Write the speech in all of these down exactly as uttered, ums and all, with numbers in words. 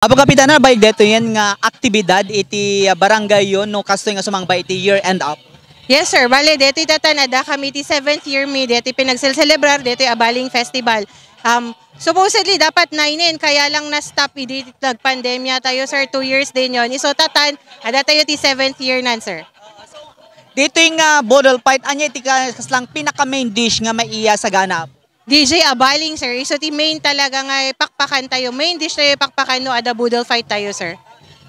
Apo Kapitana, nabalik daytoyen nga aktibidad iti, ah, barangayyo no kastoy nga sumangbay iti year end, Apo? Yes, sir. Bale, daytoy tatan, adda kami iti seventh year mi, daytoy pinagselselebrar, daytoy Abaling Festival. Um, supposedly, dapat nine-en, kaya lang na-stop idi nagpandemya tayo, sir. Two years din yon. Isu tatan, adda tayo ti seventh year nan, sir. Daytoy nga boodle fight, ania iti ka-, kaslang pinaka-main dish nga maiya sagana, Apo? D J, abaling, sir. Isu ti main talaga nga pakpakan tayo. Main dish tayo pakpakan no adda boodle fight tayo, sir.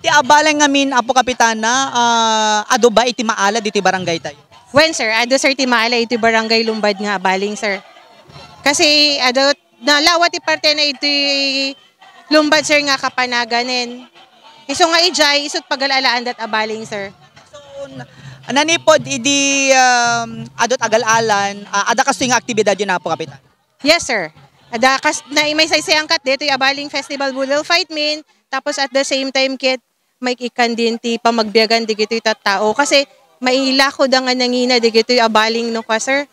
Ti abaling ngamin, Apo Kapitana, ah, adu ba iti maala ditoy barangay tayo? Wen, sir. Adu, sir, ti maala iti barangay Lumbad nga abaling, sir. Kasi adu, nalawa ti parte na iti Lumbad, sir, nga kapanaganen. Isu nga idiay, isu't pagal-alaan dat abaling, sir. So, na-, nanipod idi, um, adu't agal-alan, ah, adda kastoy nga aktibidad yun, Apo Kapitan? Yes, sir. Adda kas-, na-, may saysayangkat ditoy abaling festival boodle fight min, tapos at the same time, ket may ikkan din ti pamagbiagan digitoy tattao. Kasi mailako da nga nangina digitoy abaling no ka, sir.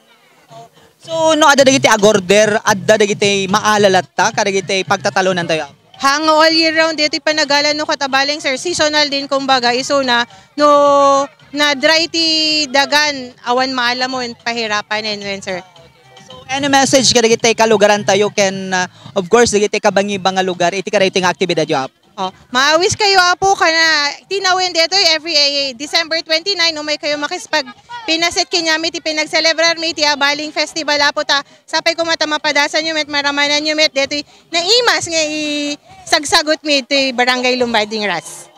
So, no adda dagiti agorder, adda dagiti maala latta, kadagiti pagtatalonan tayo? Hang all year round, ditoy panagalan no kat abaling, sir. Seasonal din, kumbaga, isuna, no na-dry ti dagan, awan maala mo, pahirapan, and when, sir. So, any message kadagiti kalugaran tayo, ken, uh, of course, dagiti kabangiba nga lugar, iti kadagiti nga aktibidad yo, Apo? Oh, maawis kayo, Apo, kana tinawen detoy every, eh, December twenty-nine, umay kayo makispag pinaset kenyami ti pinagselebrar mi ti Abaling Festival, Apo, ta sapay koma ta mapadasan yo met, maramanan yo met, detoy naimas nga isagsagot mi ti Barangay Lumbading Ras.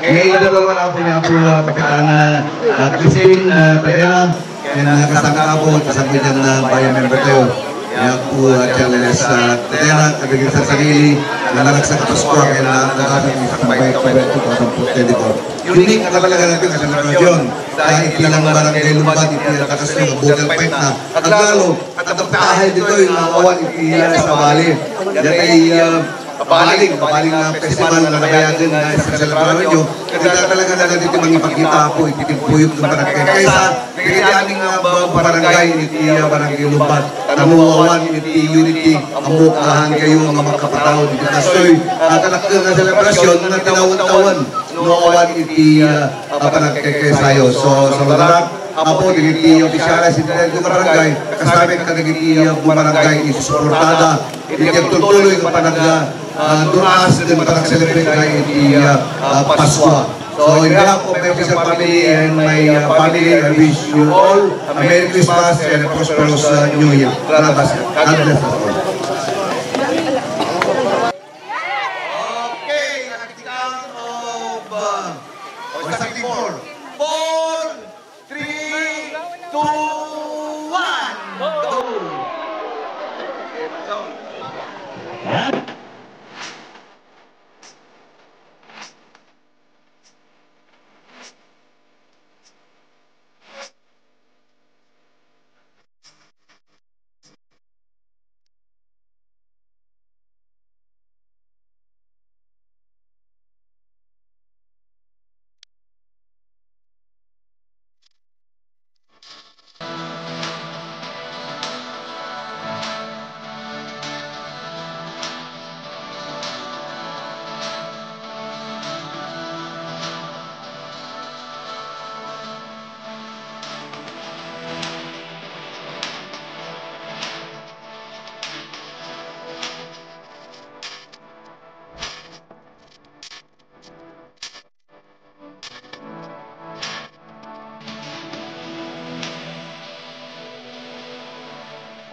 Ngayon, ito naman ako niya po, ah, Kapitana, ah, Christine, ah, Pereira, and, ah, kasama po, kasama dyan na bayan member tayo. Kaya po, ah, Charles, ah, Pereira, at naging sa sarili, na naragsak sa Pascua, kaya na, na, na, two thousand twenty-four. Unique na talaga natin ang selebrasyon. Dahil bilang barangay Lumban, iti ang takas ng Budal Fight na. Aglalo, at ang tahay dito, yung mga awan, iti, ah, sa bali. Yan ay, ah, Abaling, abaling nga festival nga nabayagan nga sa selebrasyon nyo. Kaya talaga na dito mangipagkita po, iti timpuyog ng barangay. Kaysa, dagiti amin nga ba-, barangay, iti, ah, barangay Lumban. Namuwawan, iti unity, amok, ah, kayo nga magkapatao, dito kastoy. At anak nga selebrasyon, nga tinawan-tawan, no awan iti, ah, ah, panagkakaisayo. So, sa lugar, Apo, dagiti opisyales iti daytoy nga barangay, kastamit kadagiti, ah, barangay iti suportada iti agtultuloy nga panag-, ah, duras ken panag-celebrate iti, ah, ah, Pascua. So, in behalf of my official family and my, ah, family, I wish you all a Merry Christmas and a prosperous, ah, New Year. God bless. God bless us all. Okay, at the count of, uh, or sa before. Four,